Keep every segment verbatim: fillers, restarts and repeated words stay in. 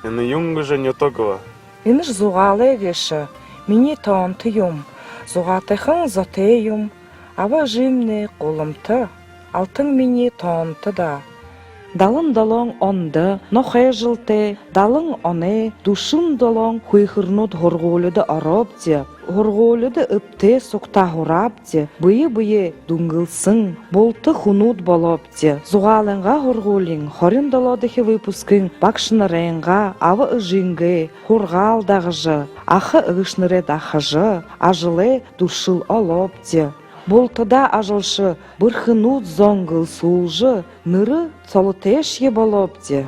Энэ юун гэжэ нютаг бэ? Энэш Зугаалай гээшэ, минии тоонто юм. Зугаатайхан зотой юм. Аба эжымнай гуламта, алтан минии тоонто даа. Далан долоон ондо нохой жэлтэй, далан оной дүшэн долоон хүхюурнүүд һургуулида орообди. Һургуулида эбтэй сугтаа һураабди, бэе бэеэ дүнгэлсэн, булта хүнүүд болообди. Зугаалайнгаа һургуулиин хорин долоодохи выпускын багшанарайнгаа, аба эжынгээ һургаал дагажа, аха эгэшэнэрээ дахажа, ажалай дүршэл олообди. Бултадаа ажалша бэрхэнүүд зон гэлсүүлжэ, нэрэ солотойшье болообди.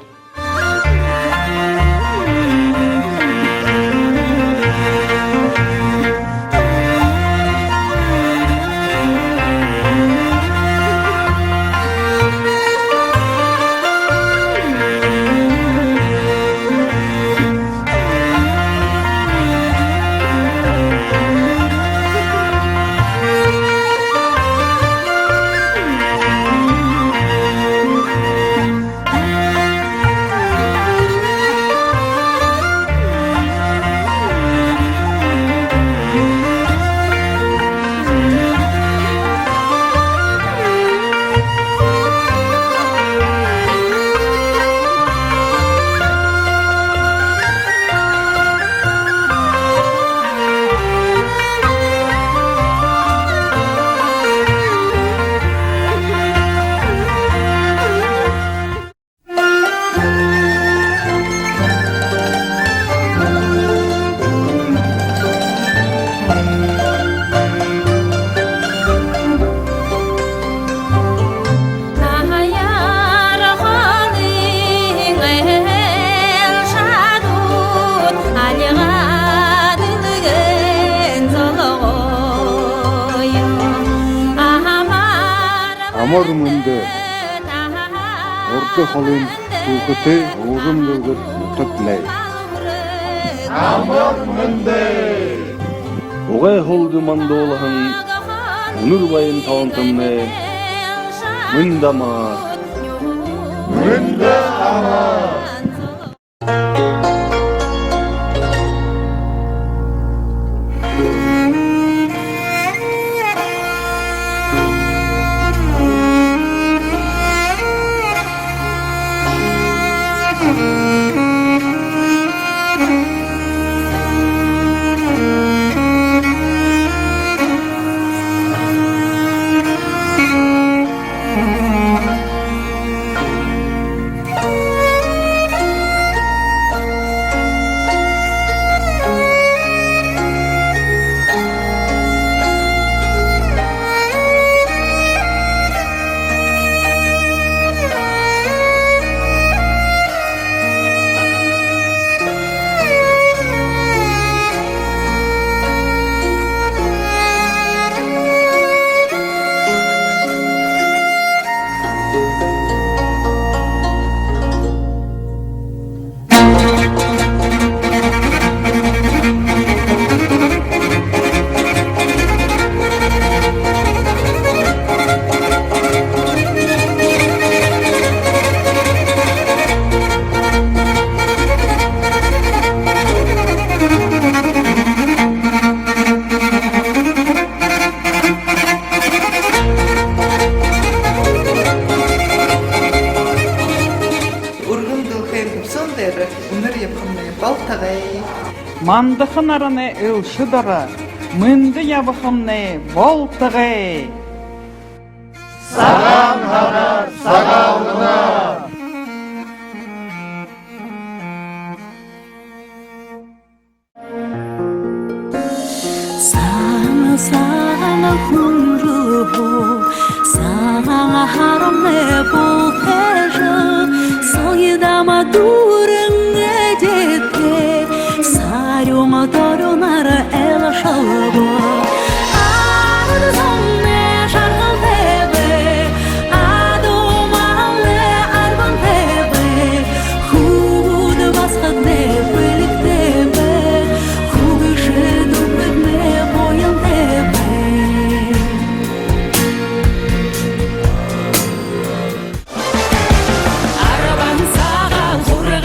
Амар мэндэ! Урда холын түүхэтэй Уужам дэлгэр нютагнай. Амар мэндэ! Угай һүлдэ мандуулһан үнэр баян тоонтомнай, мэндэ амар! Мэндэ амар! Үргэн дэлхэйн үбсүүн дээрэ үнэр ябахамнай болтогой. Мандаха наранай элшэ доро мэндэ ябахамнай болтогой. Сагаан һараар, Сагаалганаар! Сагаан, сагаан хүнжэлөө, сагаан һарамнай бултажа, соёдом дүүрэн эдеэтэй, сарюун торюунаар элшэлбэ. Арад зомнай жаргалтай бай, адуу малнай арбантай бай, хүбүүд басагаднай бэлигтэй бай, хүгшэд үбгэднай буянтай бай. Арбан Сагаан хүрэ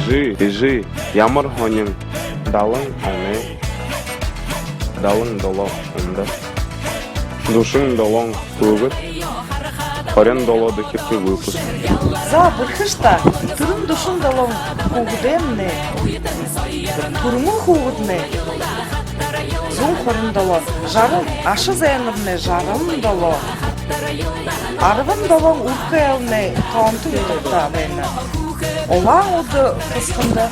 Эжы, эжы, ямар һонин. Далан оной, далан долоо ондо дүшэн долоон хүүгэд, хорин долоодохи выпуск. За, бэрхэш даа, тэрэ дүшэн долоон хүүгэдэмнай, түрүүн хүүгэднай зуун хорин долоо, жаран, аша зайнабнай жаран долоо, арбан долоон Үрхэ айлнай тоонто нютагта байна. Улаан-Үдэ хэсэгтэ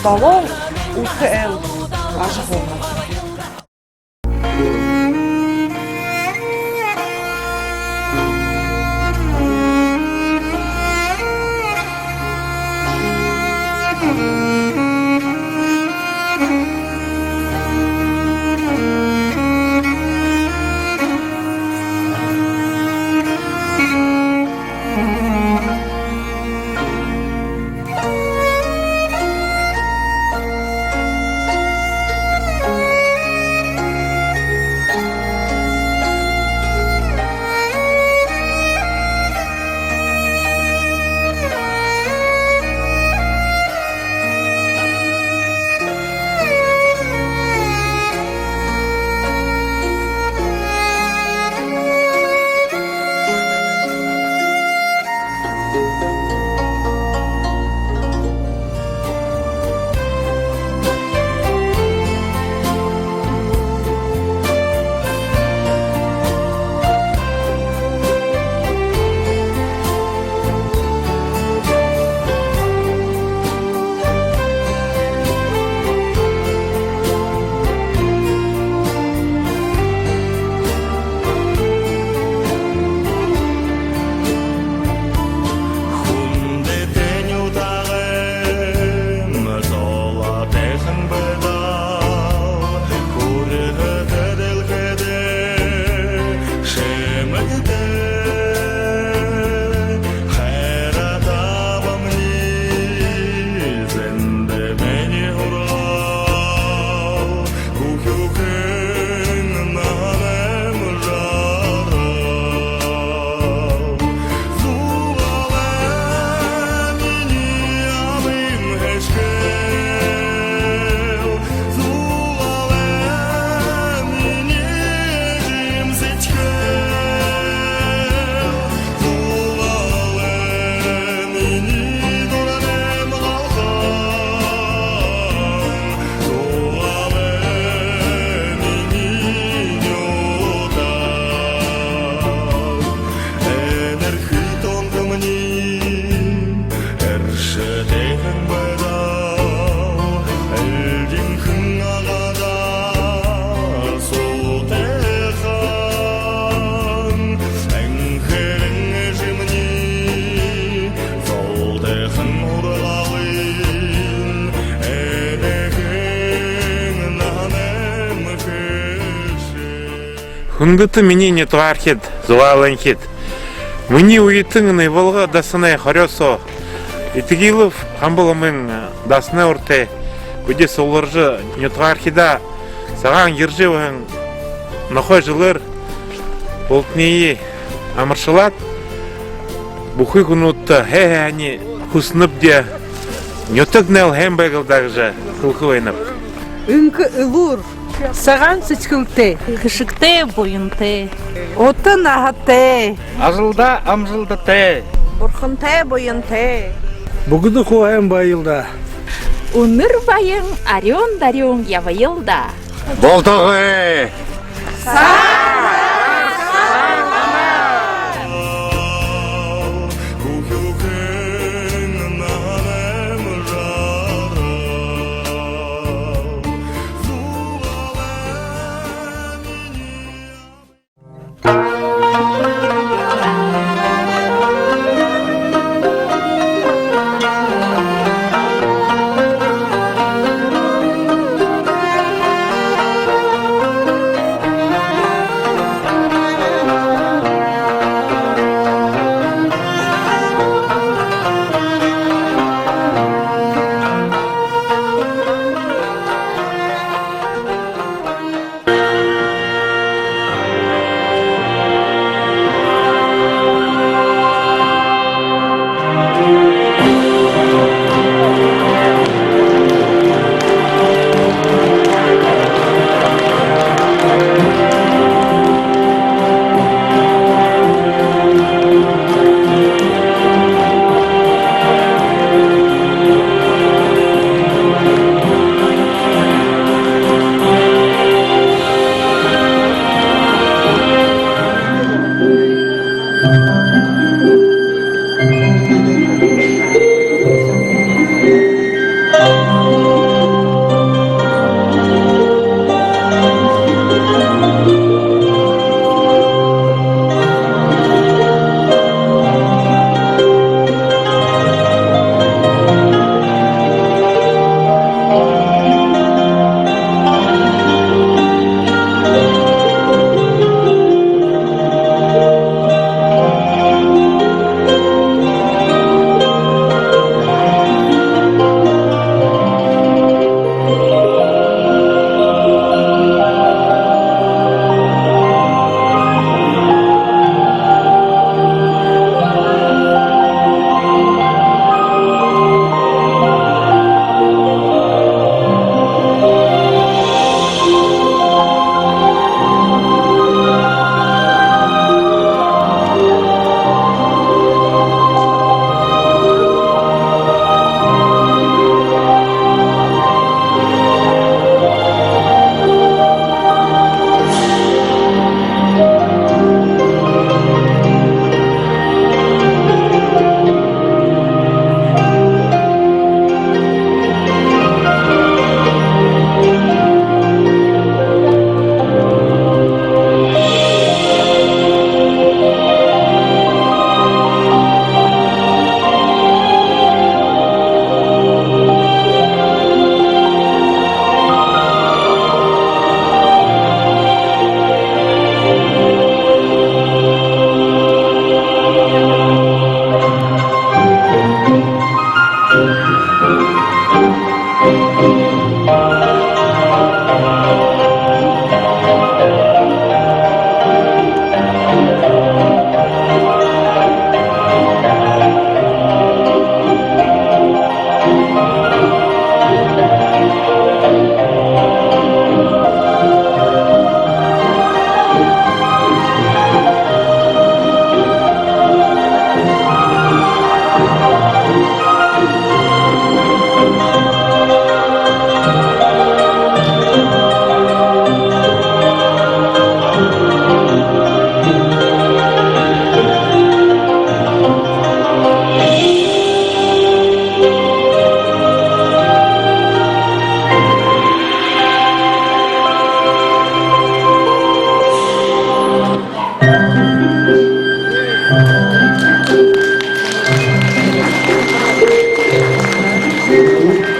долоон Үрхэ айл ажаһууна. Хүндэтэ нютагайм, золотойхон байдал, хүрэтэ дэлхэйдэ шэмэдэ хайратабамни, зэндэмни һургаал, хүхюухэн наһанайм жаргал. Зугаалай минии абын хэшээл, зугаалай минии эжын сэдьхэл, зугаалай минии дурнайм галхан, зугаалай минии нютаг. Энэрхы тоонтомни эршэтэйхэн байдал, элдинхэн Агада суутайхан, энхэрэн эжымни золотойхон һургаалынь, эдэхэн наһанайм хэшээл. Хүндэтэ минии нютагаархид, зугаалайнхид! Минии үетэн энэ Ивалга дасанай хорёо соо Этигилов Хамба ламын дасанай урда бидэ сугларжа, нютагаархидаа сагаан ерэжэ байһан нохой жэлээр бултанаа амаршалаад, бүхы хүнүүдтэ һайн һайниие хүсэнэбди, нютагнай һайн байг лэ даа гэжэ хэлэхэ байнаб. Энхэ элүүр, сагаан сэдьхэлтэй, хэшэгтэй буянтай, ута наһатай, ажалдаа амжалдатай, бурхантай буянтай, бүгэдэ хуу һайн байг лэ даа. Үнэр баян арюун дарюун ябаг лэ даа. Болтогой!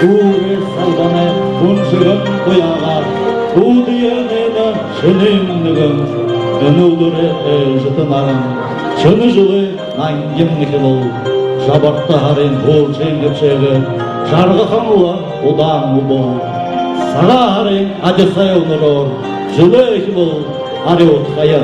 Үүрэй салбанай хүнжэгэн туяагаар, үүдые нээнэ шэнын нэгэн. Энэ үдэрэй ээлжэтэ наран шэнэ жэлэй нангин эхилэл. Жабарта һарын һүүлшын хэбшээгээр жаргахан лэ удаан үбэл. Сагаан һарын адисай үнэрөөр жэлэй эхилэл арюудхая.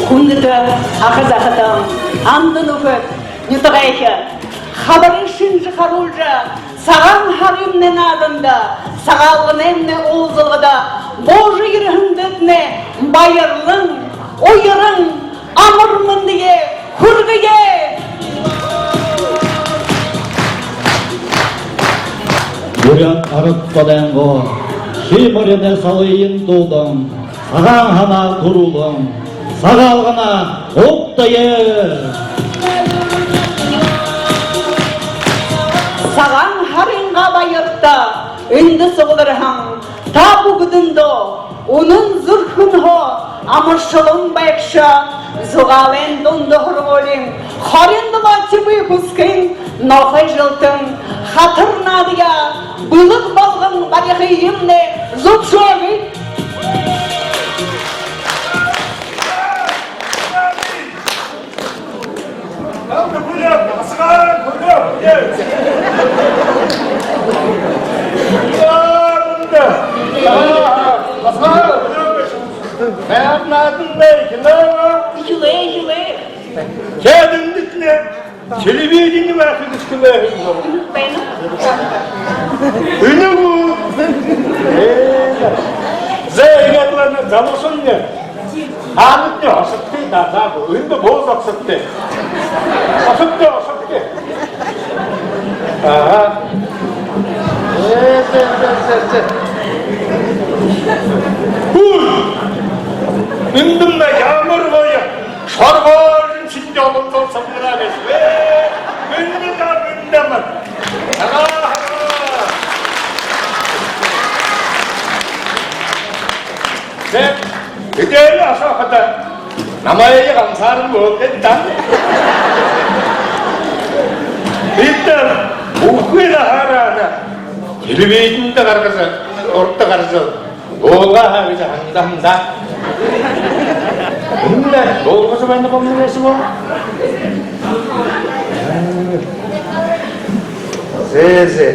Хүндэтэ аха захатан, амда нүхэд, нютагайхид! Хабарые шэнжэ харуулжа, Сагаан һаримнай нааданда, Сагаалганаймнай уулзалгада буужа ерэһэндэтнай баярлан, уяран, амар мэндые хүргэе! Буряад арад зонойнгоо ши моринай салыень дуудан, Сагаан һанаа түрүүлэн, Сагаалганаа угтая! Сагаан һарынгаа баярта эндэ суглараһан та бүгэдэндөө үнэн зүрхэнһөө амаршалан байгша. Зугаалайн дунда һургуулиин хорин долоодохи выпускын нохой жэлтэн хатар наадаяа бэлэг болгон барихыемнай зүбшөөгыт. Эхилээ, эхилээ. Тиигээд эндэтнай Телевидени байха гэжэ хэлээ һэн гү? Байна. Энэ гү? Ээ. Зэ, иигээд лэ энэ залуушуулни. Таанадни ошогты даа, даа. Эндэ бууз ошогты. Ошогты, ошогты. Аха. Ээ, зэ, зэ, зэ, зэ. Хүү! Эндэмнай ямар гоё шоргоолжон шэнги олон зон сабһараа гээшэ. Ээ, мэндэ даа, мэндэ маа. Хараа, хараа. Зэ, эдеэлээ асаахада намайе гансаараа буулгаад даа. Бидэ бүхы наһаараа телевиденидэ гаража, урда гаража, дуулгаа һаа гэжэ һанаһан даа. Мүнөө дуулгажа байна гү, мүнөө һаа? Зэ, зэ.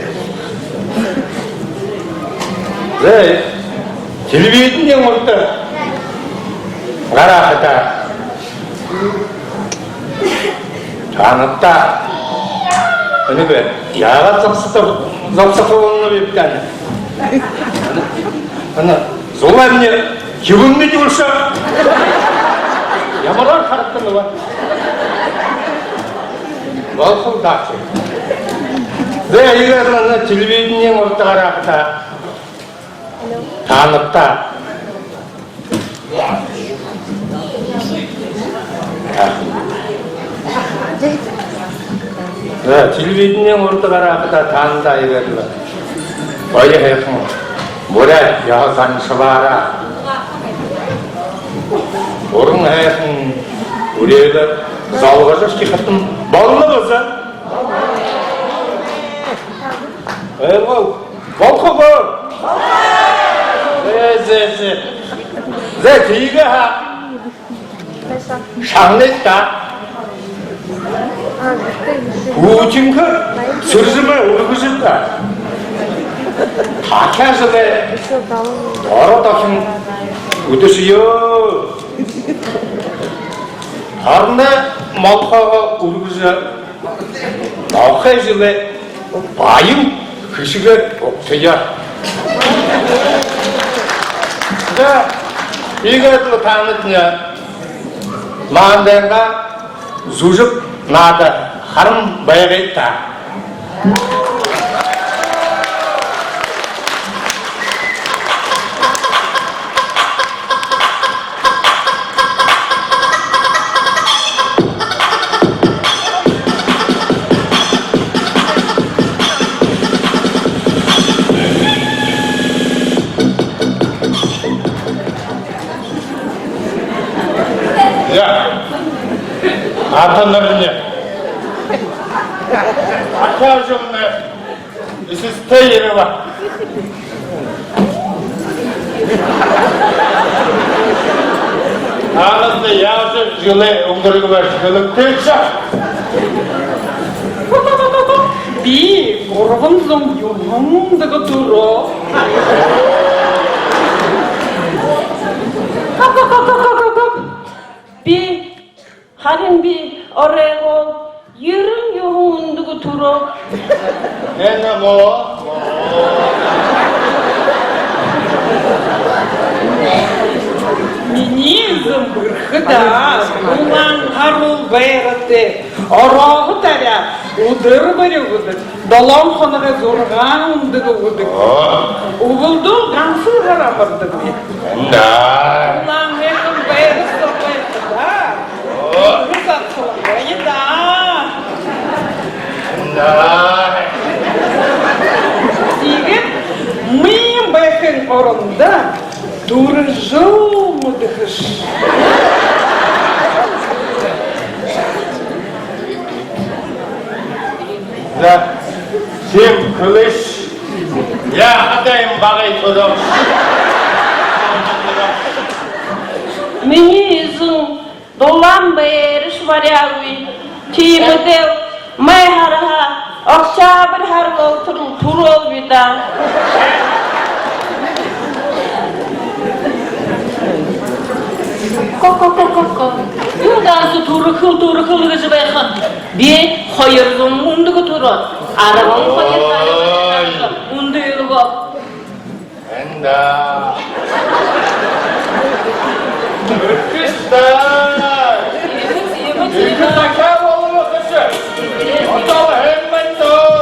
Зэ, телевидениин урда гарахада таанадта. Эндэ яагаад зогсохо, зогсохо болоноб даа? Эндэ зулаймни хибэндэ юушье. Ямараар харагдана бэ? Болохол даа ши. Зэ, иигээд лэ энэ телевидениин урда гарахада таанадта. Зэ, телевидениин урда гарахада таанадта иигээд лэ гоё һайхан буряад ёһо заншалаараа, уран һайхан үреэлээр золгожо ябахадань болоно гү, зэ? Ойлгоо гү? Болохо гү? Зэ, зэ, зэ. Зэ, тиигээ һаа. Шагнагты даа. Хүйтэнхэй сэржэмээ үргэжэ даа. Тахяажа лэ доро дохин үдэшэе. Харин молхоогоо үргэжэ, нохой жэлээ баян хэшэгээр угтая. Зэ, иигээд лэ таанадни маанадайнгаа зүжэг наада харан байгыт даа. Яа. Ата нарны. Ата жэмнэ. Эсэстэй ерэбэ. Таанадта яажа жэлээ үнгэргэбэб, хэлэгты даа. Би гурбан зуун юһэн ондо түрөө. Би Харин би оройгоо ерэн юһэн ондо түрөө. Энэ муу. Минии эзэн бэрхэ даа. Улаан һаруул байгатай. Орооһо таряа үдэр бүри үгэдэг. Долоон хоногой зургаан үдэдэг. Үбэлдөө гансал һара амардаг би. Да. Улаан һайхан байгатай, бэрхэ даа. Бэрхэ даа. Да. Тиигээд миин байхын орондо дүрэ жэл мэдэхэш. За, тиимэ хэлыш. Яахадаа юм багай түрөө. Минии эзэн дулаан байраш баряагүй. Тиимэдэл май һараһаа октябрь һара болотор түрөөл би даа. Ко-ко-ко-ко-ко. Ганса түрэхэл, түрэхэл гэжэ байха. Би хоёр зуун үндэгэ түрөөд, арбан хоёр, арбан хоёр үндэгэ үгөөб. Энда. Үргэстэ. Иимэ, иимэ, иимэ. Иимэ дахяа болоно гэжэ. Одоол хэмэн дөө.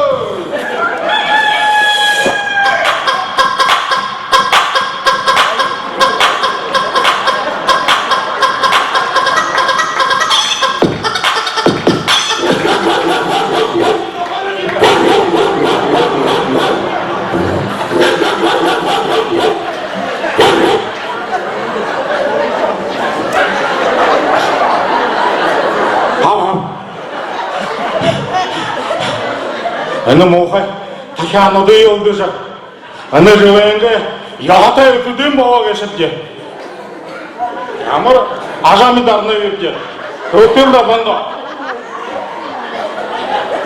Энэ муухай дахяануудые үлдэжэ, энэ жэлэйнгээ ёһотой үхибүүдынь болоо гээшэбди. Ямар ажамидарна гээбди. Хүтэлдэ бандо.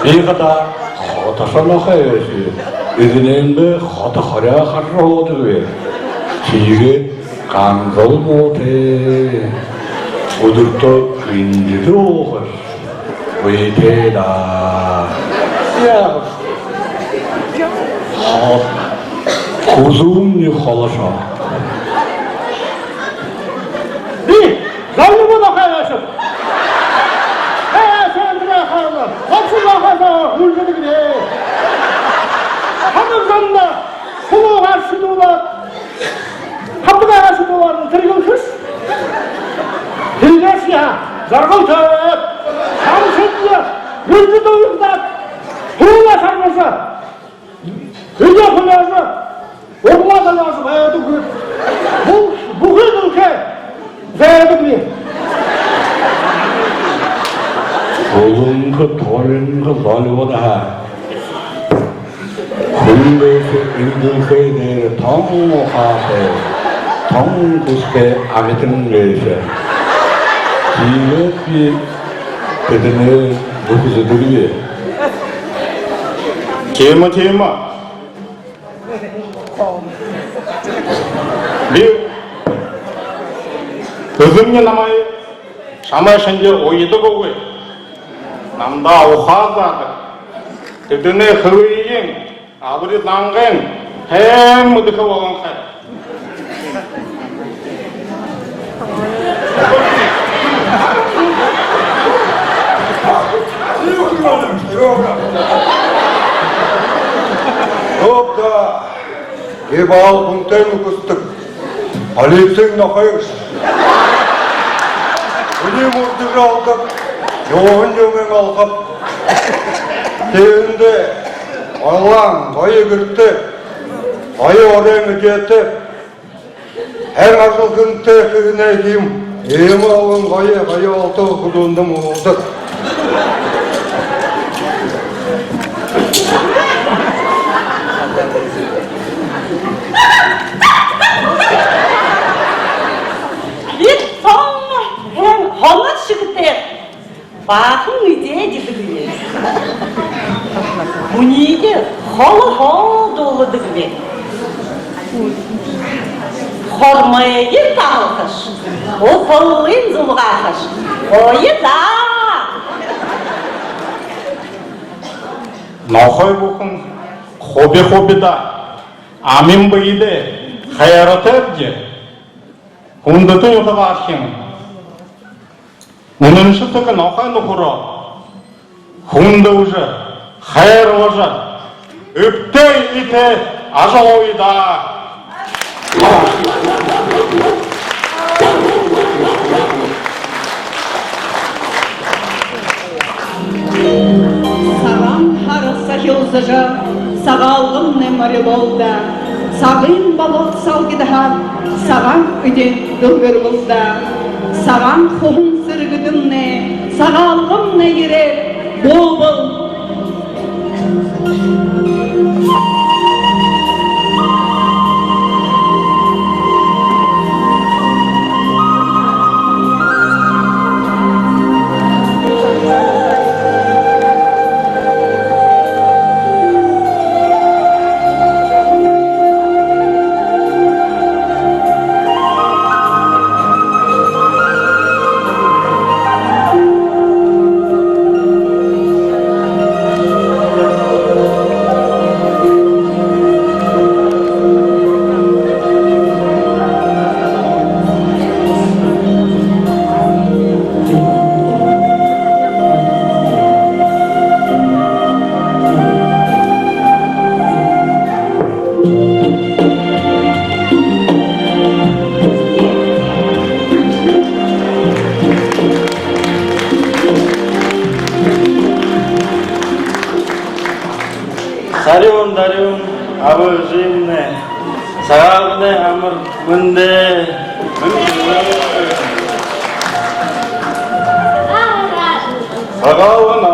Би хадаа хото шонохой гээшэб. Эдэнэндэ хото хорёо хаража һуудаг би. Тиигээд ганзал муутай. Үдэртөө гэнжэтэ уухаш. Үетэй даа. Яа. Хүзүүмни холошоо. Би золюбо нохой гээшэб. Э, Сандра хаана? Хонсо нохойдо үлдэдэг даа. Ханам зандаа хулуугаар шэдүүлээд, хабдагаараа шэдүүлээд, тэрэ юумэшье. Тэрэ юумэшье. Жаргалтай. Шамшэдэ. Гүнжэ дуугдаад. Хуулаа шармажа. Эдеэ хуляажа. Ургуулаа далаажа байдаг. Бү-, бүхы дэлхэй зайдагби. Буланга, торинго, золюбо даа. Хүн гээшэ энэ дэлхэй дээрэ тон ухаатай, тон хүсэтэй амитан гээшэ. Тиигээд би тэдэнээ нүхэсэдэгби. Тиимэ, тиимэ. Би, эзэмни намайе шамай шэнги уядаг үгы. Намда ухаа заадаг. Тэдэнэй хэлэеэ, абари зангыень һайн мэдэхэ болонхой. Ёопта, би баһал хүнтэй нүхэсэдэг. Полициин нохой гээшэ. Хүниие мордожо алдаг. Юуһэн юумэн алхаб. Тиихэдээ улаан гоё гэртэй, гоё оройн эдеэтэй, һайн ажал хүнтэй хэгнэй юм. Иимэ олон гоё, гоё олон хүнүүдтэ муулдаг. Би тон һайн хоног шэгтэй. Баахан эдеэ эдидэгби. Хүниие холоһоо дууладагби. Хормойень таһалхаш, уталыень зулгаахаш гоё даа. Нохой бүхэн хуби-хуби даа. Амин бэедээ хайратайбди. Хүндэтэ нютагаархин. Үнэншэтэ нохой нүхэрөө хүндэлжэ, хайрлажа, эбтэй эетэй ажаһууя даа. Сагаан һара сахилзажа, Сагаалганмнай морилол даа. Сагын болоод салгидаһаар, Сагаан эдеэн дэлгэрбэл даа. Сагаан хуһан сэргэдэмнай, Сагаалганмнай ерээд буубал. Дарюун, дарюун, аба эжымнай, Сагаалганай амар мэндэ! Сагаалгана!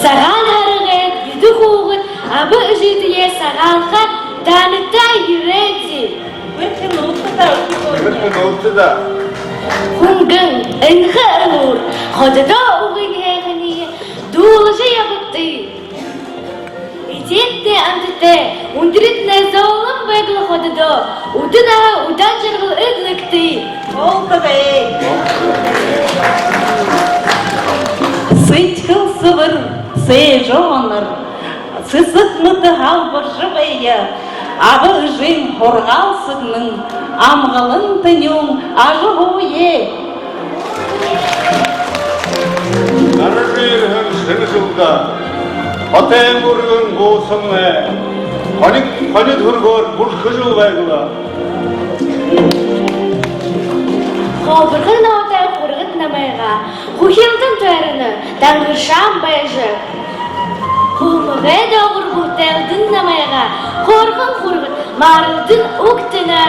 Сагаан һаргын бидэ хүүгэд аба эжытэеэ сагаалха таанадта ерээбди. Бэрхэ нууцтай, бэрхэ нууцтай. Хүнгэн энхэ элүүр хододоо үгын һайханиие дуулажа ябагты. Эдеэтэй, амтатай, үндэртэнэй золон байг лэ хододоо үдэр наһа, удаан жаргал эдлэгты. Болтогой. Сэдьхэл сэбэр, сээжэ онор, сэсэг мэтэ һалбаржа байя. Аба эжын һургаал сэгнэн, амгалан тэнюун ажаһууе. Гаража ерэһэн шэнэ жэлдэ хотын үргэн буусамнай хони, хони түргөөр бүрхэжэл байг лэ. Хооборгон ноотой хүргэд намайгаа, хүхилдэн тойроно дангаршаан байжа. Хүлмэгэй доогуур бүтээлдэн намайгаа, хөөрхэн хүргэд мааралдан угтана.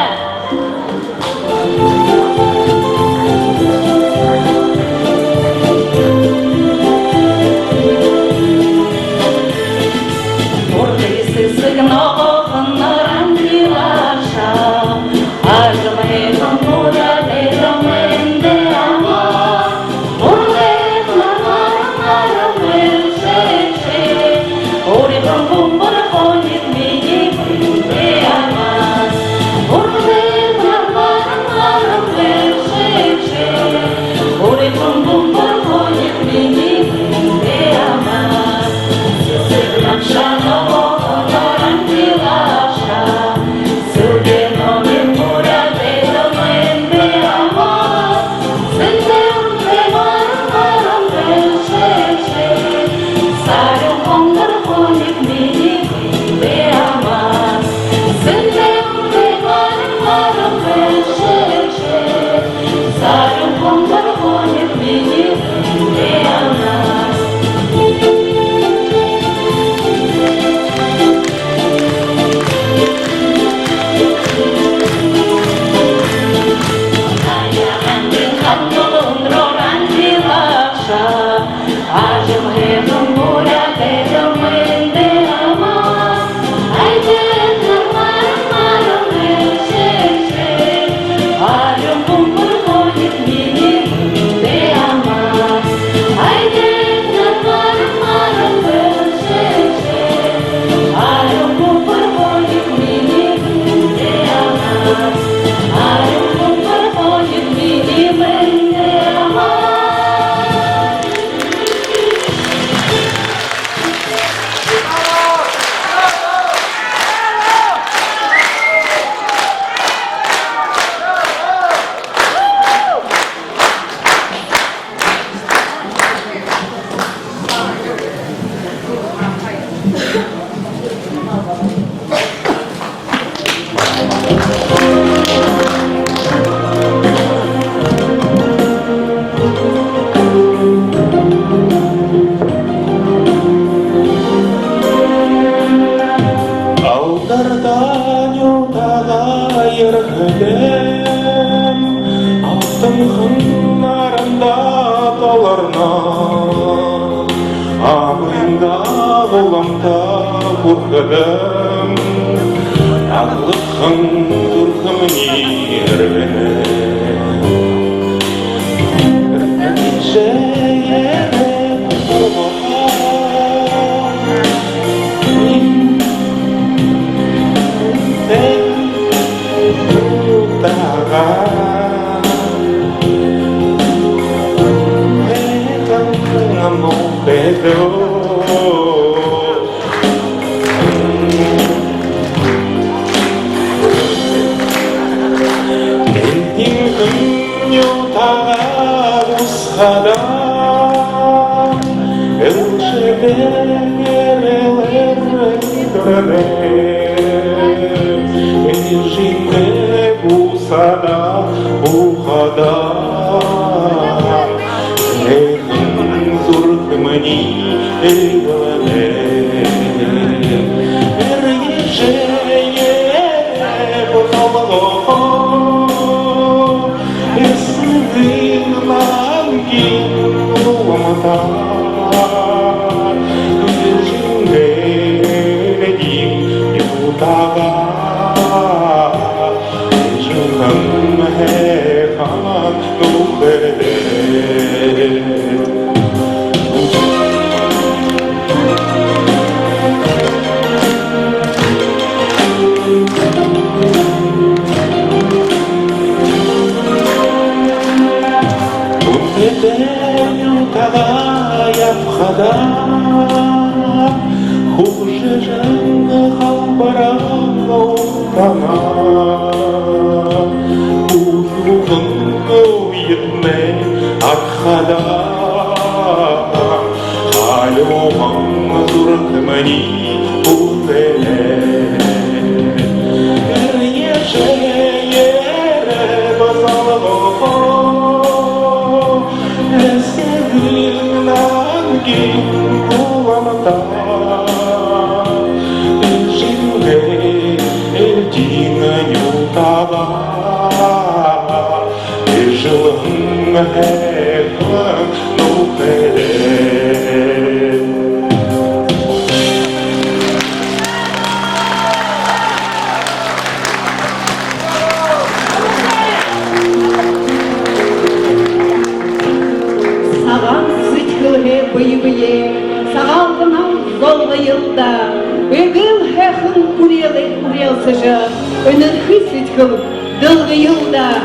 Урдын сэсэг ногоохон норон дилаша, ажам һайхан буряад эдэ мэндэ ама. Алдарта нютагаа ерэхэдэм, алтанхан наранда толорно. Абынгаа гуламта хүрэхэдэм, аглахан зүрхэмни эрбэнэ. Энтиин нютагаа бусхада, элшэдэ гэрэлээр үдэрнэ. Эжымни бусхада, Ухада, эхин зүрхэмни эвэлээ. Эрьежэ ерээ базалгахаа, эсэгын нангин уламтаа. Эжынгээ элдин нютагаа. Эжынгээ һайхан нүхэдээ. Үндэһэтэ нютагаа ябахадаа, хүгжэжэ халбаран угтана. Үхибүүн үетнай архадаа, халюухан зүрхэмни хүтэлээ. Эрьежэ ерээ базалгахаа, эсэгын нангин уламтаа. Эжынгээ элдин нютагаа. Эжынгээ һайхан нүхэдээ. Сагаан сэдьхэлһээ бэе бэеэ, Сагаалганаар золгоёл даа. Эгээл һайхан үреэл-, үреэлсэжэ, энэрхы сэдьхэл дэлгэел даа.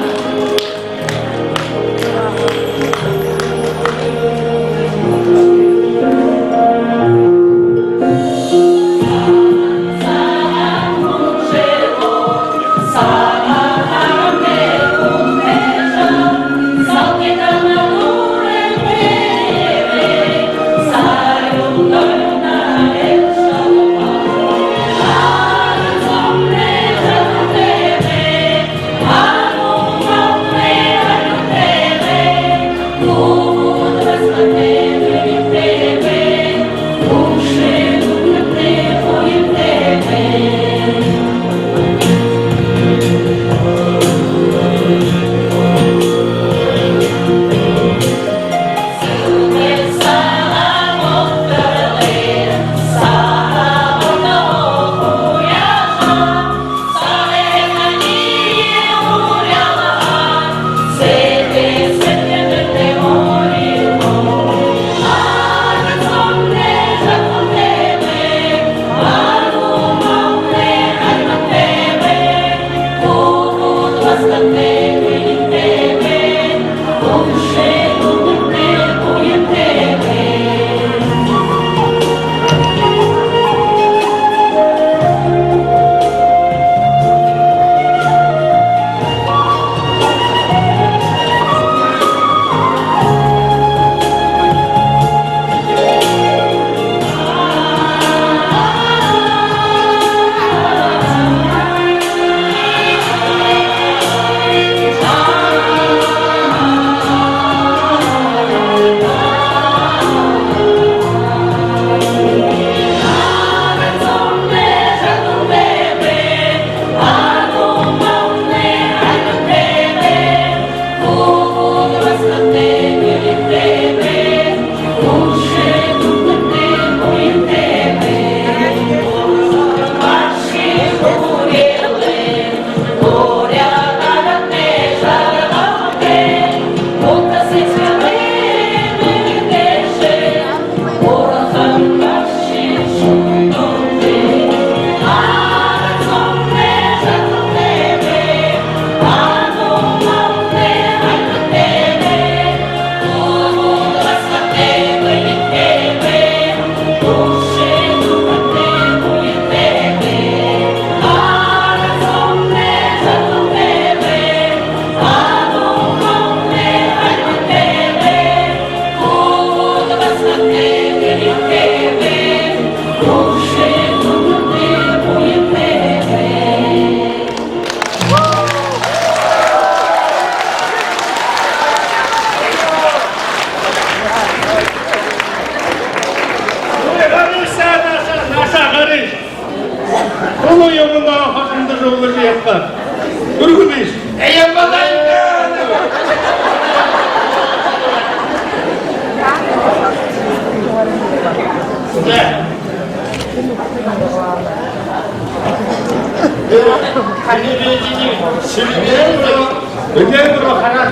Үнеэн руу хараад,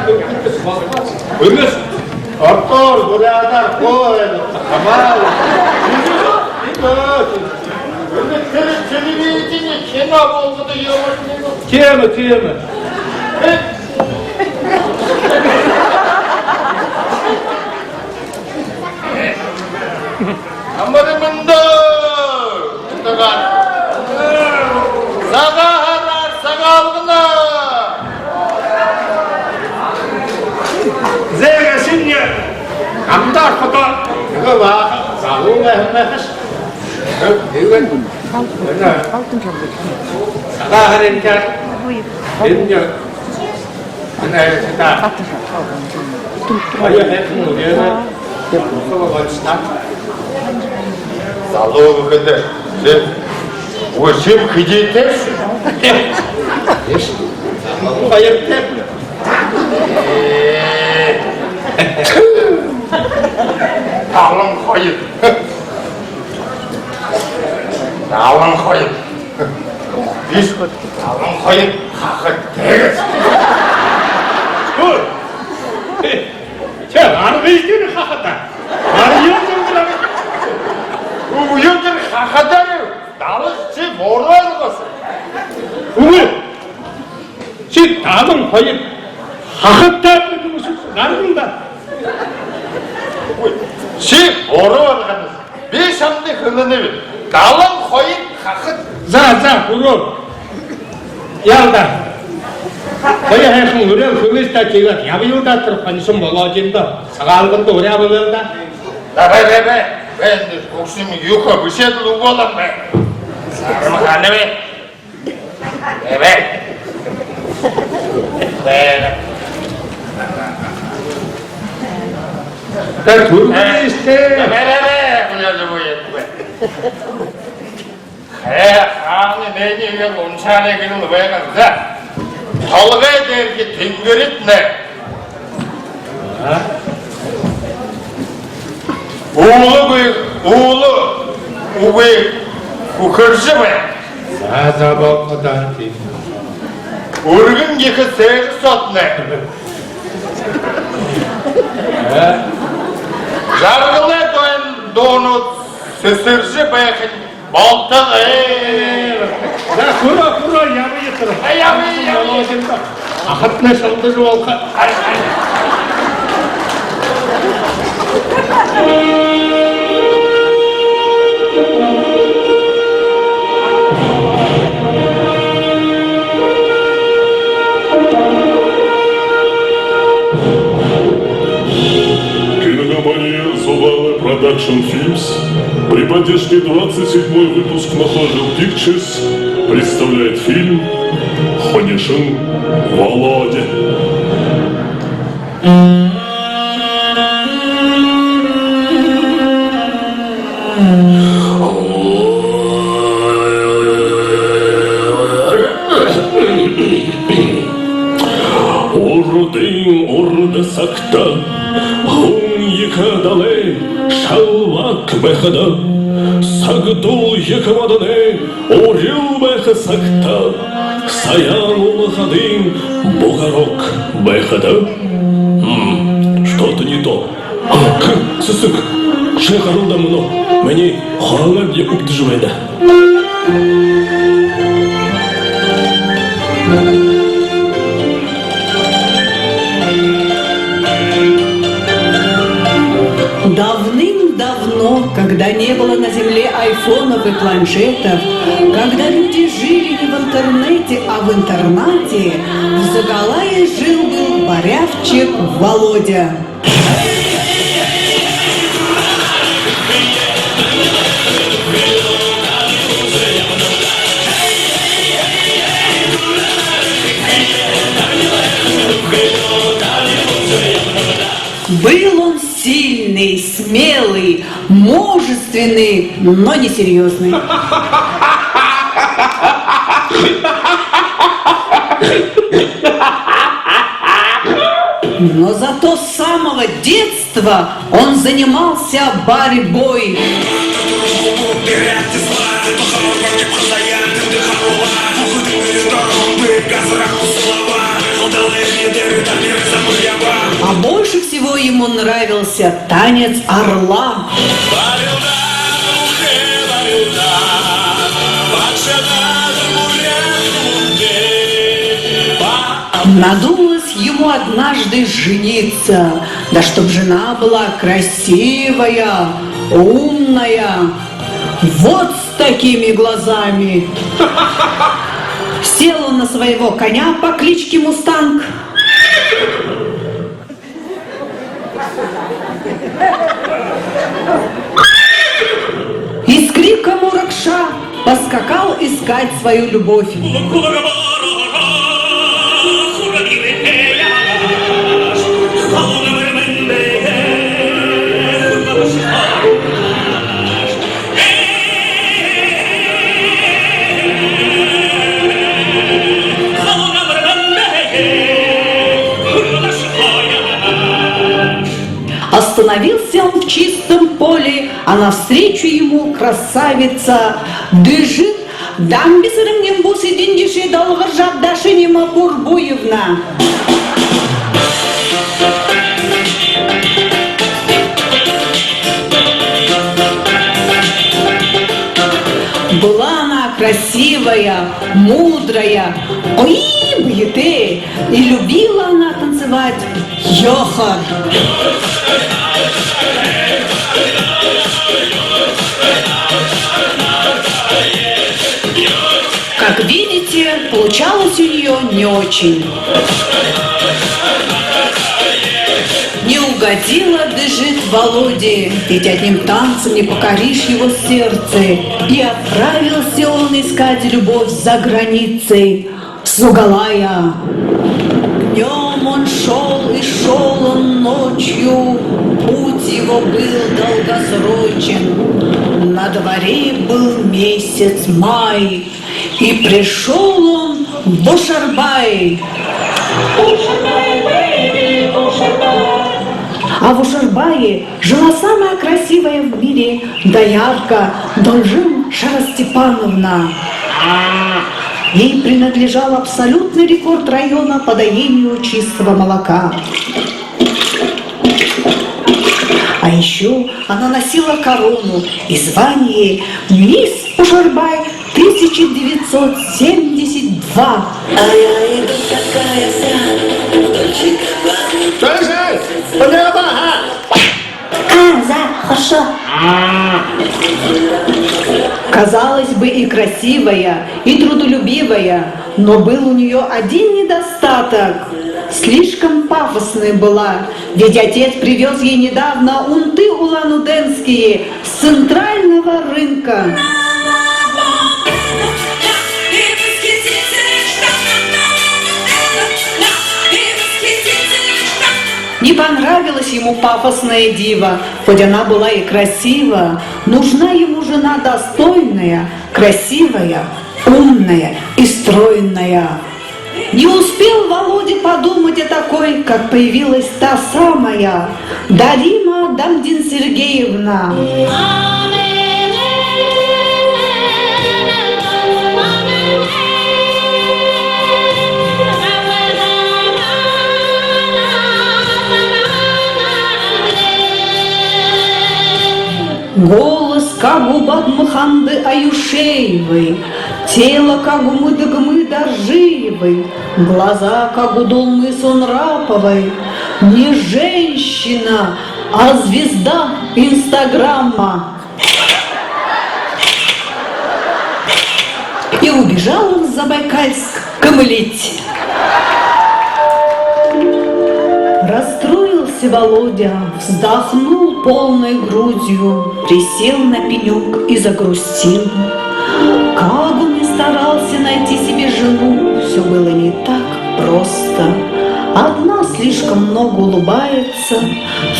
үнэс ордоор, буряадаар хөө, хамаа. Энэ теле-, телевидение, кино болгодог юм. Тиимэ, тиимэ. Амар мэндэ! Сагаан һараар, Сагаалганаар! Зэ, гашуун, хамтаар фото. Эгээ баһа, залуу байһан байхаш. Эгээ. Сагаан һарын чаар. Энэ. Залуу гэхэдэ, ши үгы шим хэдытэйш. Эш. Залуу баяртай. Ээ. Далан хоёр. Далан хоёр. Биш, далан хоёр хахад дээрэ. Хөө. Ши аргагүй даа хахада. Аргагүй даа. Үгы, үгы, хахада. Далан ши буруу ойлгоһон. Үгы. Ши далан хоёр хахадтай гэдэг юм шүү. Гарган даа. Үгы. Ши буруу ойлгоһон. Би шамда хэлэнэб. Далан хоёр хахад. За, за, хүрөө. Ял даа. Гоё һайхан үреэл хэлыш даа, тиигээд ябаял даа, тэрэ хонишон Володиндо. Сагаалганда уряа болоёл даа. Бай, бай, бай, бай. Бай, энэ хүгшэн юугээ бэшээд лэ үгөө лэ юм бэ. Сарма хана бэ. Бай, бай. Бай, бай. Тэ түргэн эстэй. Бай, бай, бай. Хүлеэлэ буяад бай. Хэ, хаана, энээниие уншаарай гэжэ лэ байгаа. За. Толгой дээрэ тэнгэридтнай. А? Уула үгы, уула үгы хүхэржэ бай. За, за, болоо даа, тиимэ. Үргэн ехэ сээжэ соотнай. А? Жаргалай дайн дуунууд сэсэржэ байхань болтогой. Ээ, за, хүрөө, хүрөө, ябая тэрэ. А, ябая, ябая. Ахатнай шалдажа болохо. Кинокомпания Зубалы Продакшн Фильмс при поддержке двадцать седьмой выпуск Махожил Пикчерс представляет фильм «Хонишон Володя». Урдын урда сагта, хүн ехэ далай шалбаг байхада, сагдал ехэ модоной урил байха сагта, Саяан уула хадын бугорок байхада. М, что-то не то. А, сэсэг, ши гаралдаа мүнөө минии хорооноймни үбдэжэ байна. Давным-давно, когда не было на земле айфонов и планшетов, когда люди жили не в интернете, а в интернате, в Загалае жил-был борявчик Володя. Был он сильный, смелый, мужественный, но несерьёзный. Но зато с самого детства он занимался борьбой. ему нравился танец орла. Надумалось ему однажды жениться, да чтоб жена была красивая, умная, вот с такими глазами. Сел он на своего коня по кличке Мустанг и с криком урагша поскакал искать свою любовь. Остановился он в чистом поле, а навстречу ему красавица бежит. Дамби сэрэмнин бус эдин жэшээ долгоржо абаашана юм, Бурбуевна. Была она красивая, мудрая, ой, быетэй, и любила она танцевать ёхор. Как видите, получалось у неё не очень. Не угодила бежит Володе, ведь одним танцем не покоришь его сердце. И отправился он искать любовь за границей, с Угалая. Днём он шёл и шёл он ночью, путь его был долгосрочен. На дворе был месяц май, и пришёл он в Ошарбай. А в Ошарбае жила самая красивая в мире доярка Донжим Шарастепановна. Ей принадлежал абсолютный рекорд района по доению чистого молока. А ещё она носила корону и звание мисс Ошарбай тысяча девятьсот семьдесят два. Слышишь? Поняла, а? А, за, хорошо. Казалось бы, и красивая, и трудолюбивая, но был у неё один недостаток. Слишком пафосной была, ведь отец привёз ей недавно унты улан-удэнские с центрального рынка. Не понравилась ему пафосная дива, хоть она была и красива. Нужна ему жена достойная, красивая, умная и стройная. Не успел Володя подумать о такой, как появилась та самая Дарима Дамдин-Сергеевна. Голос, как у Бадмаханды Аюшеевой, тело, как у Мыдыгмы Доржиевой, глаза, как у Долмы Сонраповой. Не женщина, а звезда Инстаграма. И убежал он в Забайкальск камылить. Расстроился Володя, вздохнул полной грудью, присел на пенёк и загрустил. Как он ни старался найти себе жену, всё было не так просто. Одна слишком много улыбается,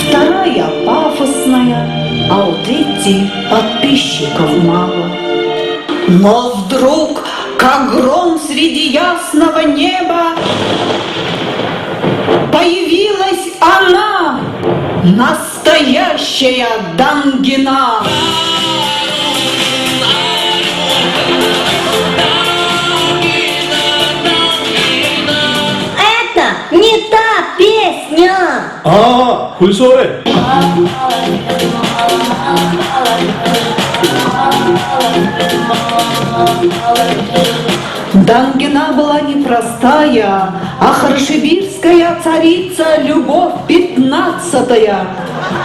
вторая пафосная, а у третьей подписчиков мало. Но вдруг, как гром среди ясного неба, появилась она, настоящая Дангина. Это не та песня. А, хүлисөөрэй. Дангина была непростая, ахрашибирская царица Любовь пятнадцатая.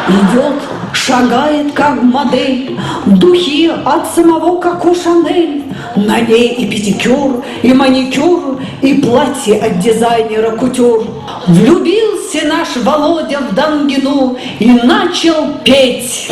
Идёт, шагает как модель, духи от самого Коко Шанель. На ней и педикюр, и маникюр, и платье от дизайнера кутюр. Влюбился наш Володя в Дангину и начал петь.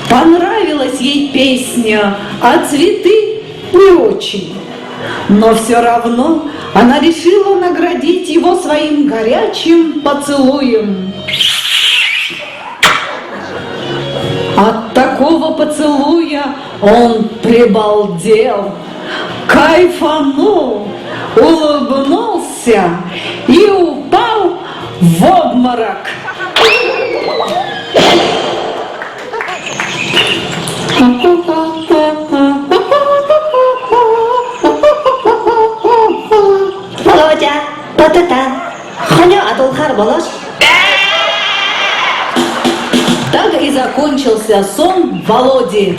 Понравилась ей песня, а цветы не очень. Но всё равно она решила наградить его своим горячим поцелуем. От такого поцелуя он прибалдел, кайфанул, улыбнулся и упал в обморок. Володя, па-та-та. Хонёо адуулхаар болоош. Так и закончился сон Володи.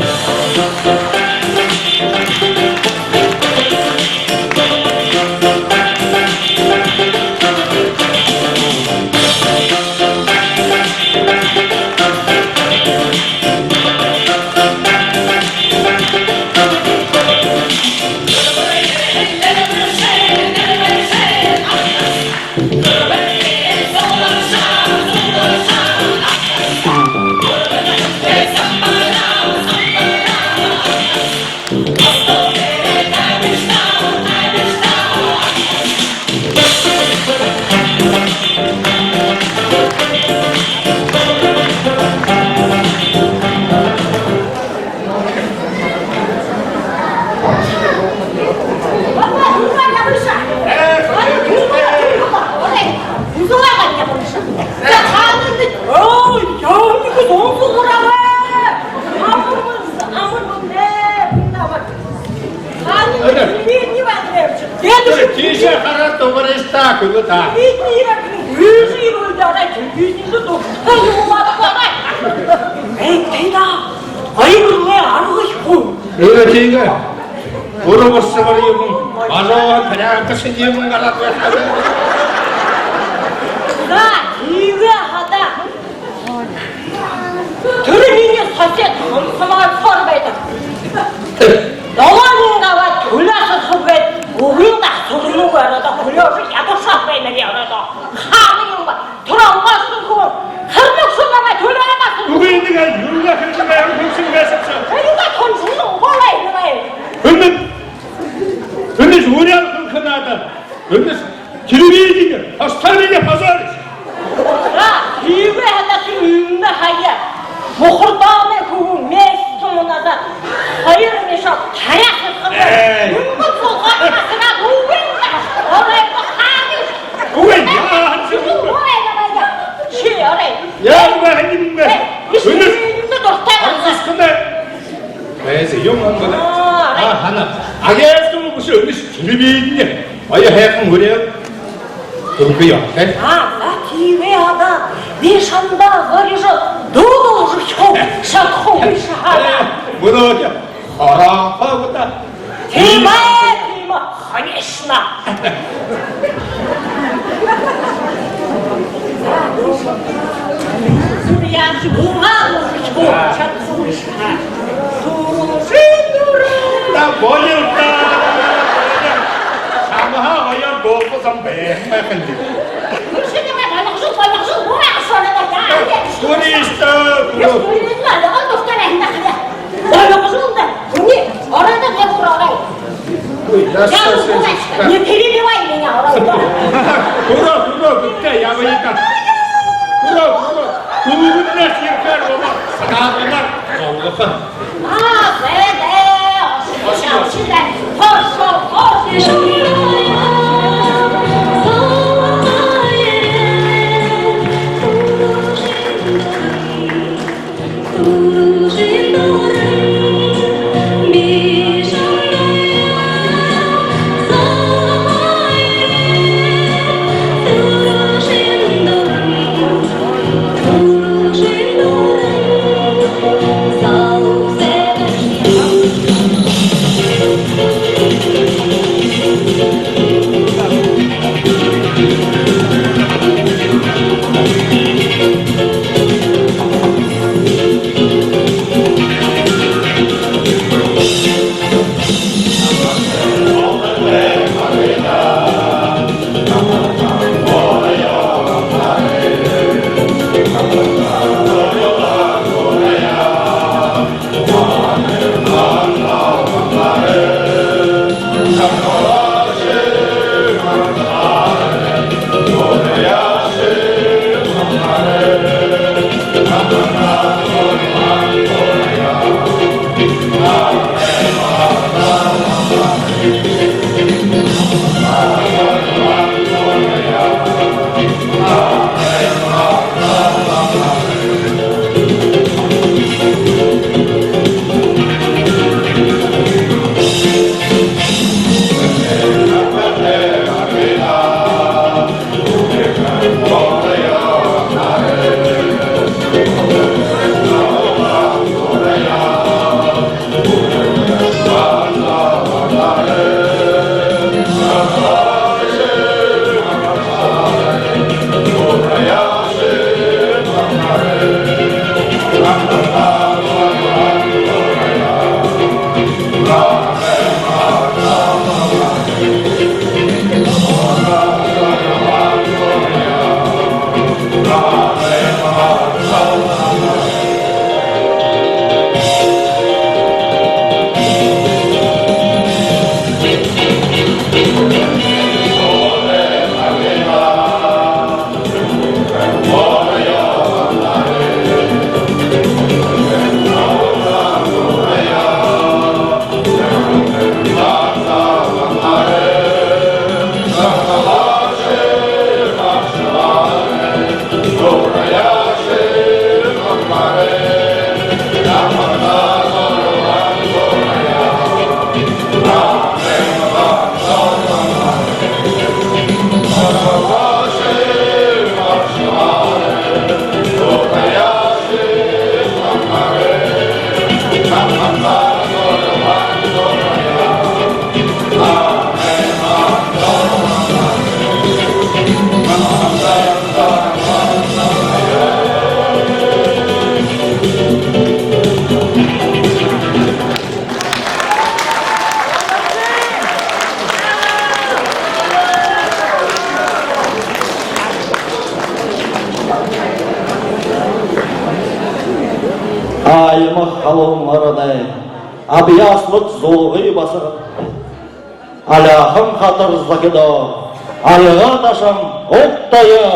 Тиишээ хараад дугарыш даа, хүлөө даа. Эй, тиигээ. Ой, мүргөө, аргагүй. Эй, тиигээ. Уруу басса бари юм. Ажаа, прям кашин юм гараад байна. За, тиигээ хадаа. Тэрэ минии сосед хамсамаар хор байдаг. Долоон мянга аваад, хүлеэшэхэ гээд, үгы даа, сүрэнүүгээ ороод, хүлеэжэ ядашаад байна, ороод. Хаана юм бэ? Түрүүн омгоошоһон хүн. Хэрмэг шүмэ намай түлөө басаа. Үгы, энэ юугээ хэлэжэ байгааб, хүн шэнги байшаа. Тэрэ юугээ хүн шэнги угаалаа юм бэ? Үнэн. Үнэн, үреэл хүн хэнэ даа. Үнэн. Телевидение, оставь меня позорить. За, тиигээ хадаа, тэрэ үнэн хаяа. Мухардаанай хүбүүн месяц тому назад хоёр мешок таряа сатаха. Эй! Үнгэр сулгаан асараад үгы юм даа. Орой, хаана? Үгы, яаха юм бэ? Үгы, яаха юм бэ? Ши орой. Яаха юм бэ? Эй, үнэн. Үнэн дуртай. Ай, юм юм бэ? Аа, орой. Аа, хана. Агеэс юм бэшэ, үнэн, телевидение. Ой, һайхан үреэл. Түргэн юм, тэ? Аа, за, тиигээ хадаа. Би шамда гаража дуулажа шадахагүй шахаа. Мүрөөдэ. Хороохон удаа. Тиимэ, тиимэ, конечно. Яаха юм, шадахагүй шахаа. Түрүүшын дүрэ. Да, болёо даа. Шамһаа хоёр дуулахагүй һэм бэ, байха юм. Түрүүшын дүрэ, ойлгожол, ойлгожол, буруу асууна даа. Түрүүшын дүрэ. Түрүүшын дүрэ, ойлгожол даа. Үни, оройдоо, орой. Ой, да, не перебивай меня, оройдоо. Түрүү, түрүү, битээ, ябая даа. Түрүү, түрүү. Түрүүнэй сэргээр болоо. Сагаан һараар золгохо. Аймаг халуун ороной абьяаслаг зуугы басагад, аляахан хатар зохидоо, альга ташан угтая.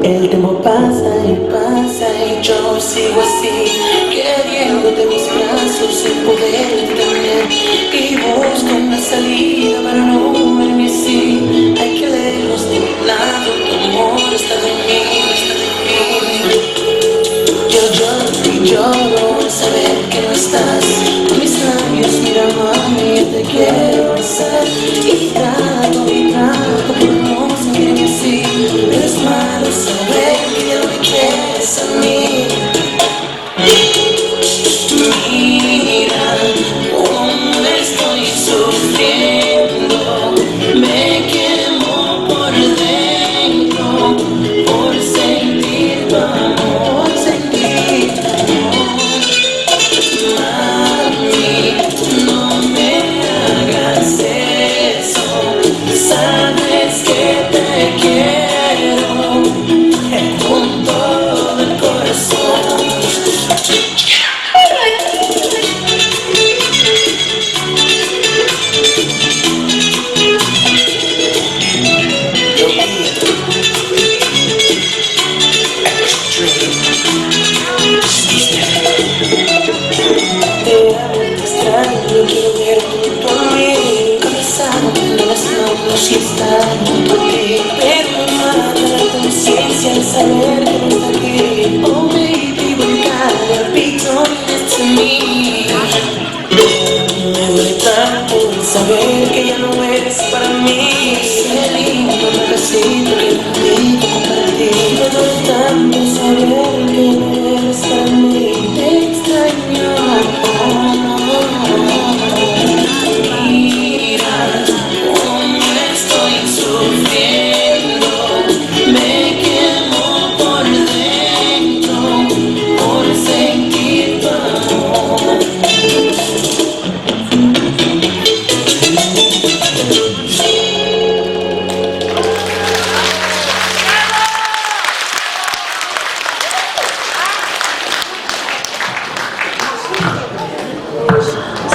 El tiempo pasa y pasa y yo sigo así, queriéndote en mis brazos sin poder detener. Y busco una salida para no verme así. Ay, qué lejos de mi lado, tu amor está de mí, está de mí. Yo lloro y lloro al saber que no estás. Con mis labios, mira, mami, yo te quiero besar. Y trato, y trato por no sentirme así. Pero es malo saber que ya no me quieres a mí. Mira cómo estoy sufriendo, me quemo por dentro.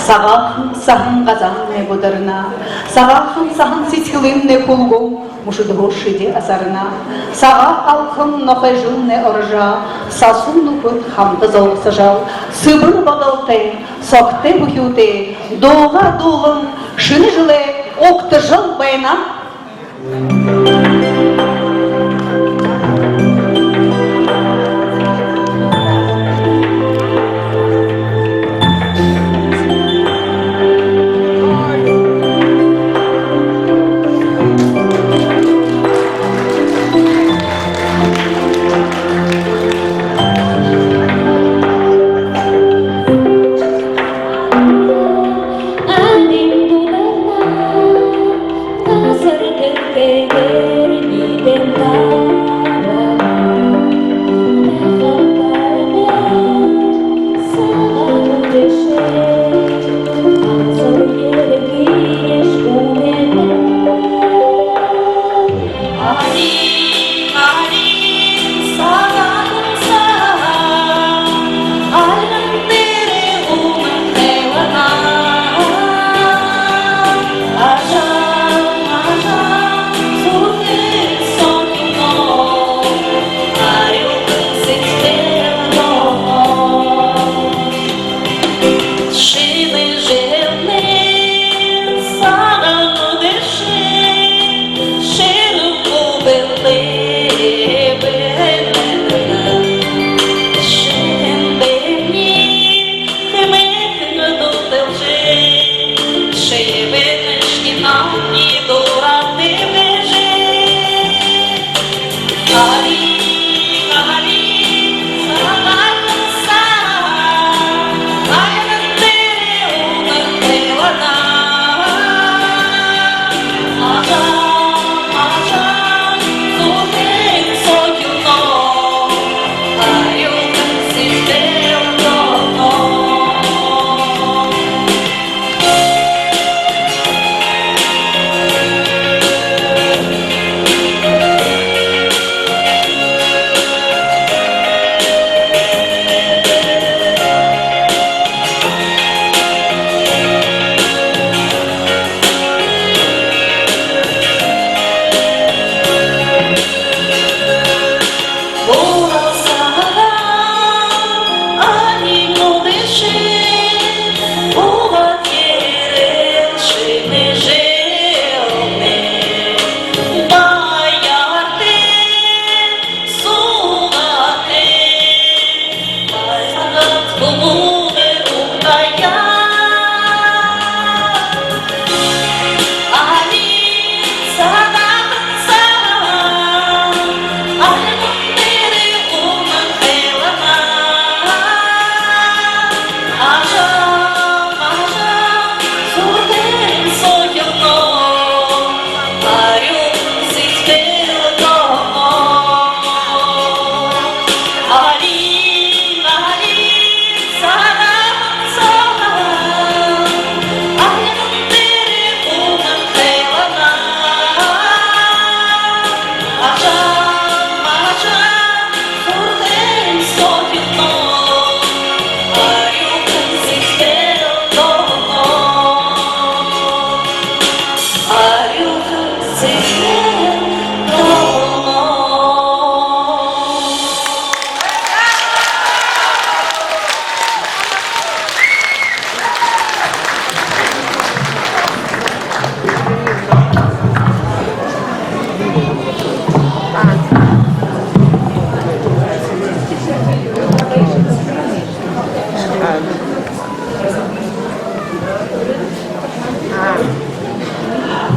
Сагаахан саһан газаамнай бударна, сагаахан саһан сэдьхэлэймнай хүлгөөн мүшэдһөө шэди асарна. Сагаан алхам нохой жэлнай орожо, сасуу нүхэд хамта золгосожо, сэбэр бодолтой, согтой бүхюутэй, дуугаа дуулан, шэнэ жэлээ угтажал байна.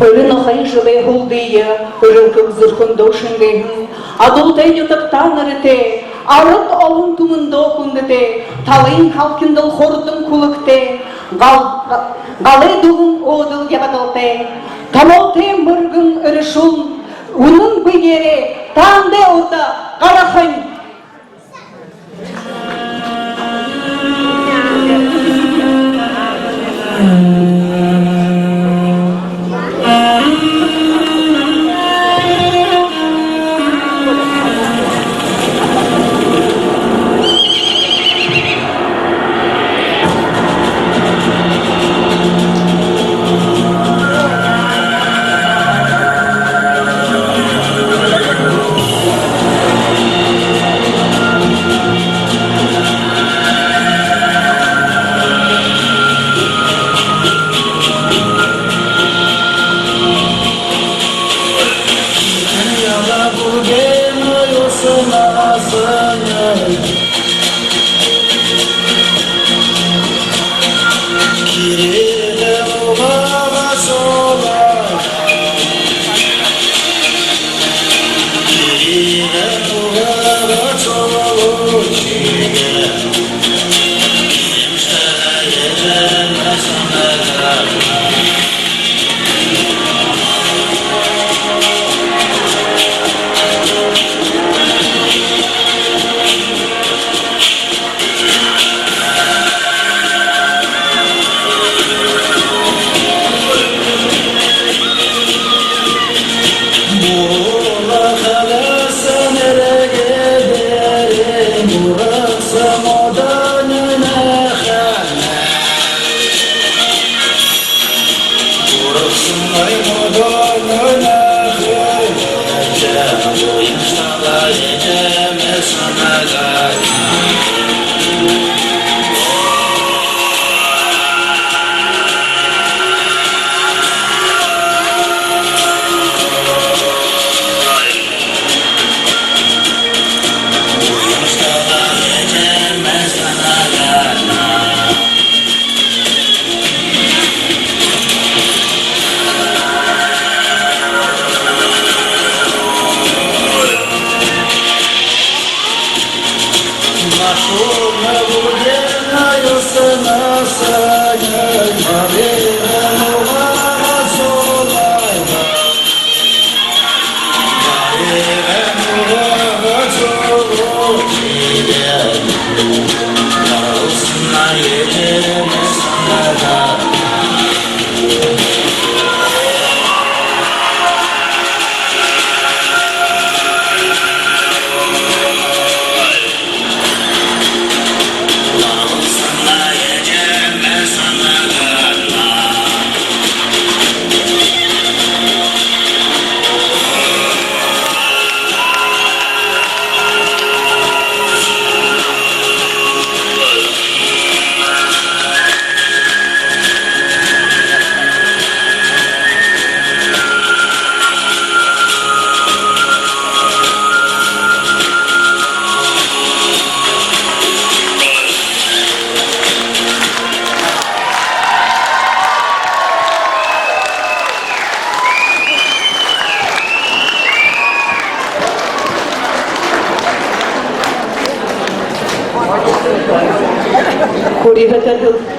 Эрэ нохой жэлэй һүлдые эрэлхэг зүрхэндөө шэнгээһэн, адуутай нютагтаа нэрэтэй, арад олон түмэндөө хүндэтэй, талын халхиндал хурдан хүлэгтэй, гал-, галай дүлэн өөдэл ябадалтай, томоотой мэргэн эрэшүүл үнэн бэеэрээ таанадые урда гаргахань. Хүрьһэтэ дэлхэ-,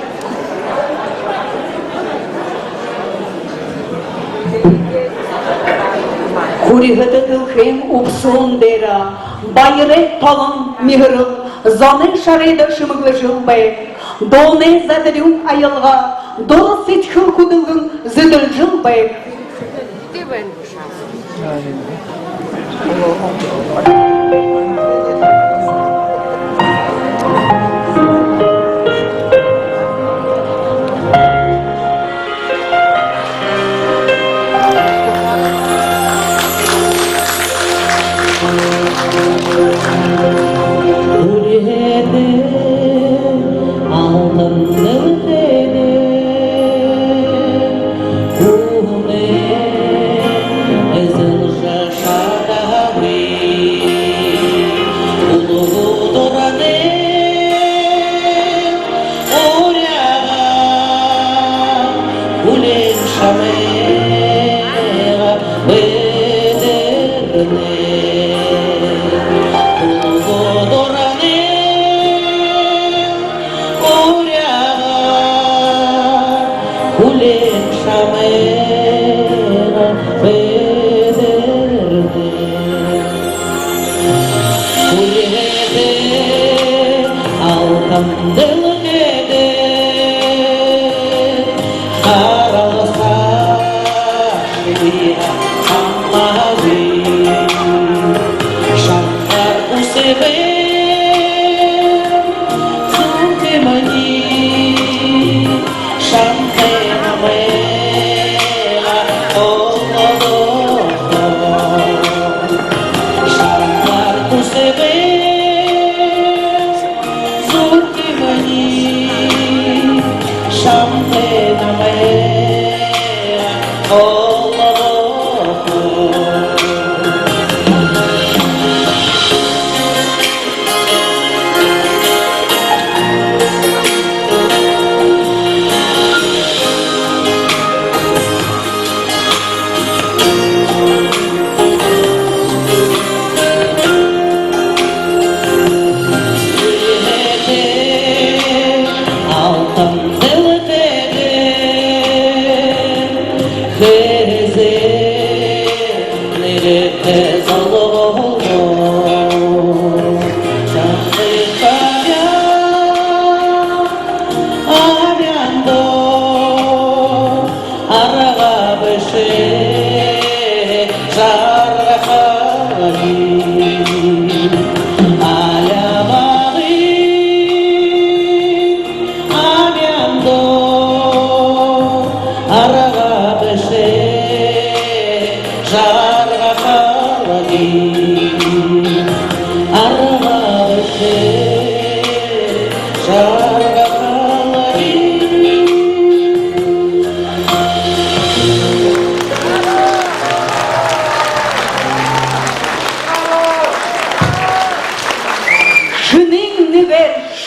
хүрьһэтэ дэлхэйн үбсүүн дээрэ баярай толон миһэрэл зоной шарайда шэмэглэжэл байг. Дуунай задарюун аялга, дура сэдьхэл хүдэлгэн зэдэлжэл байг. Хүрьһэтэ алтан дэлхэйдэ хүнэй эзэлжэ шадаагүй. Үлгы дуранай уряагаа, хүлеэн шамайгаа бэдэрнэ. Үлгы дуранай уряагаа, хүлеэн шамайгаа бэдэрнэ. Хүрьһэтэ алтан дэлхэйдэ харалсаа шэбиһэн хамаагүй. Шамтаар үсэбэ зүрхэмни, шамтай намайгаа олгодохо. Шамтаар үсэбэ зүрхэмни,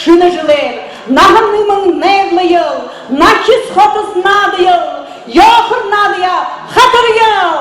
Шэнэ жэлээр наһан нэмэн найрлаял, нахис хотос наадаял, ёохор наадая, хатараял.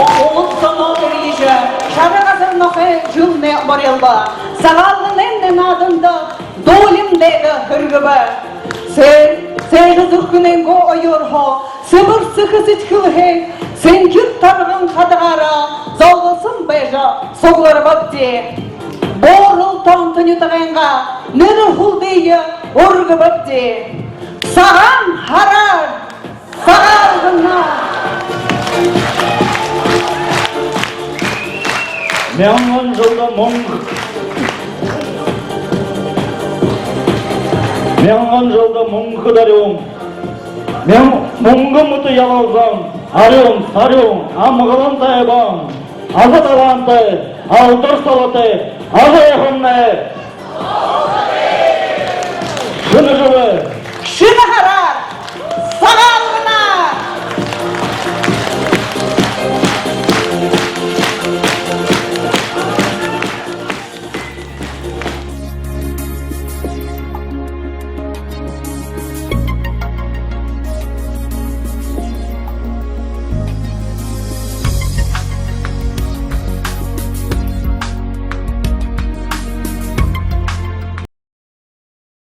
Улад зоноо эрьежэ, шара газар нохой жэлнай морилбо. Сагаалганаймнай нааданда дуулим дээгүүр һэргэбэ. Сэ-, сээжэ зүрхэнэйнгөө оёорһоо сэбэр сэхэ сэдьхэлһээ сэнхир тарган хадагаараа золголсоһон байжа сугларбабди. Буурал тоонто нютагайнгаа нэрэ һүлдые үргэбэбди. Сагаан һараар! Сагаалганаар! Мянган жэлдэ мүнхэ, мянган жэлдэ мүнхэ дарюун, мян-, мүнгэн мэтэ ялалзан, арюун, сарюун, амгалан тайбан, аза талаантай, алдар солотой, ажаһуухамнай шэнэ жэлээр! Шэнэ